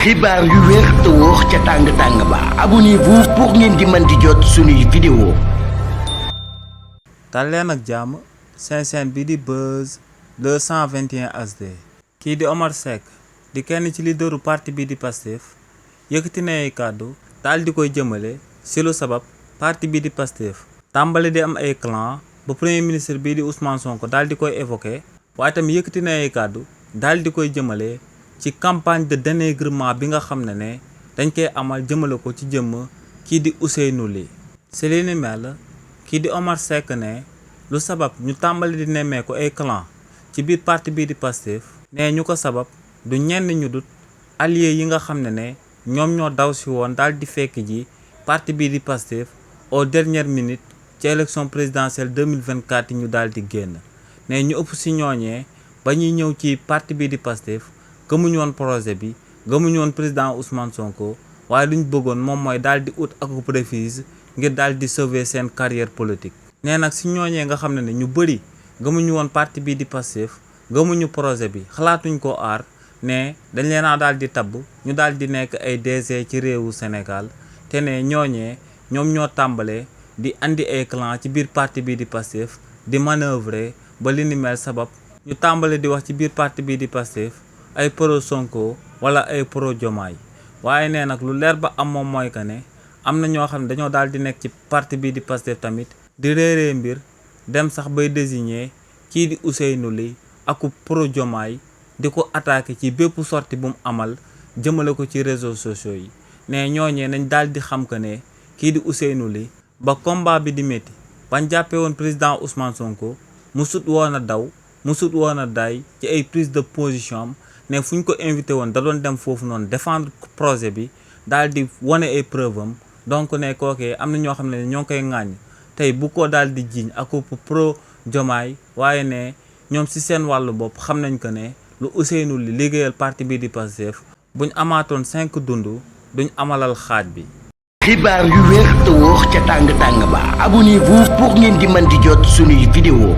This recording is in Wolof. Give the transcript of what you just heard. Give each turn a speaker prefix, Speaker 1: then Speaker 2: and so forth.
Speaker 1: xibaar yu wér te wóor ca tàng ba abonnez-vous pour ngeen di mën di jot suñuy vidéo.
Speaker 2: dal leen ak jàmm seen chaîne bi di Buzz 221 HD. kii di Omar Seck di kenn ci leaderu parti bi di Pastef yëkkati na ay kàddu daal di koy jëmale ci lu sabab parti bi di Pastef tàmbali di am ay clan ba premier ministre bii di Ousmane Sonko daal di koy évoqué waaye tamit yëkkati na ay kàddu daal di koy jëmale ci campagne de dénigrement bi nga xam ne dañ koy amal jëmale ko ci jëmm kii di Ousseynou Ly. ci li ni mel kii di Omar Seck ne lu sabab ñu tàmbali di nemmeeku ay clan ci biir parti bii di Pastef ne ñu ko sabab du ñenn ñu dut alliés yi nga xam ne ñoom ñoo daw si woon daal di fekk ji parti bii di Pastef aux dernières minutes ci élection présidentielle 2024 yi ñu daal di génn ne ñu ëpp si ñooñee ba ñuy ñëw ci parti bii di Pastef gëmuñu woon projet bi gëmuñu woon président Ousmane Sonko waaye luñ bëggoon moom mooy daal di ut ak préfise ngir daal di sauver seen carrière politique. nee nag si ñooñee nga xam ne ñu bëri gëmuñu woon parti bii di Pastef gëmuñu projet bi xalaatuñ ko aar ne dañ leen a daal di tabb ñu daal di nekk ay DG ci réewu Sénégal te ne ñooñee ñoom ñoo tàmbalee di andi ay clan ci biir parti bii di Pastef di manœuvrer ba li ni mel sabab ñu tàmbale di wax ci biir parti bii di Pastef ay pro Sonko wala ay pro Diomaye waaye nee nag lu leer ba am moom mooy que ne am na ñoo xam ne dañoo daal di nekk ci parti bii di Pastef tamit di réeree mbir dem sax bay désigner kii di Ousseynou Ly ak pro Diomaye di ko attaqué ci bépp sortie bu mu amal jëmale ko ci réseaux sociaux yi ne ñooñee nañ daal di xam que ne kii di Ousseynou Ly ba combat bi di métti bañ jàppee woon président Ousmane Sonko musut woon a daw musut woon a daay ci ay prise de position am ne fu ñu ko invité woon da doon dem foofu noonu défendre projet bi daal di wane ay preuve am donc ne kookee am na ñoo xam ne ñoo ngi koy ŋàññ tey bu ko daal di jiiñ ak pro Diomaye waaye ne ñoom si seen wàllu bopp xam nañ ko ne lu Ousseynou Ly liggéeyal parti bii di Pastef buñ amaatoon 5 dund duñ amalal xaaj bi.
Speaker 1: xibaar yu wér te wóor ca tàng ba abonnez-vous pour ngeen di mën di jot suñuy vidéo.